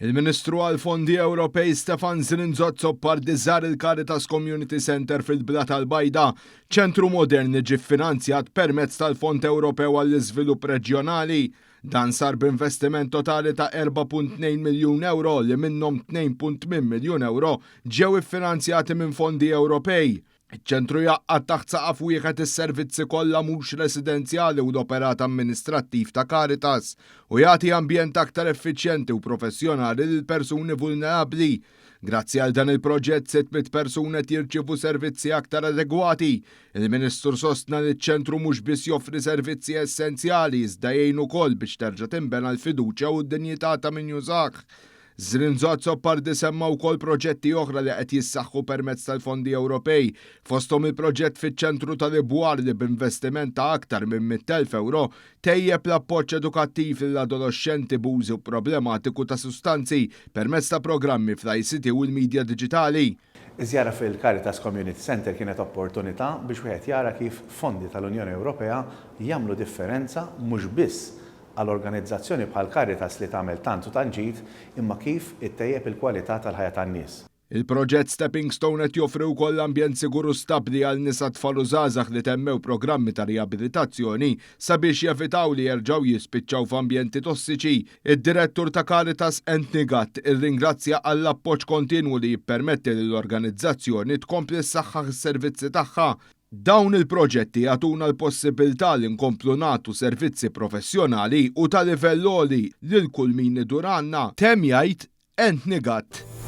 Il-Ministru għall-Fondi Ewropej Stefan Zrinzo Azzopardi żar il-Caritas Community Centre fil-Blata l-Bajda, ċentru modern li ġie ffinanzjat permezz tal-Fond Ewropew għall-Iżvilupp Reġjonali. Dan sar b'investiment totali ta' 4.2 miljun ewro li minnhom 2.8 miljun ewro ġew iffinanzjati minn fondi Ewropej. Iċ-ċentru jgħaqqad taħt saqaf wieħed is-servizzi kollha mhux residenzjali u l-operat amministrattiv ta' Caritas u jagħti ambjent aktar effiċjenti u professjonali lil persuni vulnerabbli. Grazzi għal dan il-proġett 600 persuna qed jirċievu servizzi aktar adegwati. Il-Ministru sostna li ċ-ċentru mhux biss joffri servizzi essenzjali iżda jgħin ukoll biex terġa' tinbena l-fiduċja u d-dinjità ta' min jużah. Zrinzo Azzopardi semma wkoll proġetti oħra li qed jissaħħu permezz tal-fondi Ewropej, fosthom il-proġett fiċ-ċentru tal-Ibwar li b'investiment ta' aktar minn 100,000 ewro tejjeb l-appoġġ edukattiv lil adoloxxenti b'użu problematiku ta' sustanzi permezz ta' programmi fl-ICT u l-midja diġitali. Iż-żjara fil-Caritas Community Centre kienet opportunità biex wieħed jara kif fondi tal-Unjoni Ewropea jagħmlu differenza mhux biss għal organizzazzjoni bħal Caritas li tagħmel tant u tant ġid, imma kif ittejjeb il-kwalità tal-ħajja tan-nies. Il-proġett Stepping Stone qed joffri wkoll ambjent sigur u stabbli għal nisa, tfal u żgħażagħ li temmew programmi ta' riabilitazzjoni sabiex jevitaw li jerġgħu jispiċċaw f'ambjenti tossiċi. Id-Direttur ta' Caritas Anthony Gatt irringrazzja għall-appoġġ kontinwu li jippermetti lill-organizzazzjoni tkompli ssaħħaħ is-servizzi tagħha. Dawn il-proġetti jagħtuna l-possibbiltà li nkomplu nagħtu servizzi professjonali u ta' livell għoli lil kull min idur għandna, temm jgħid Anthony Gatt.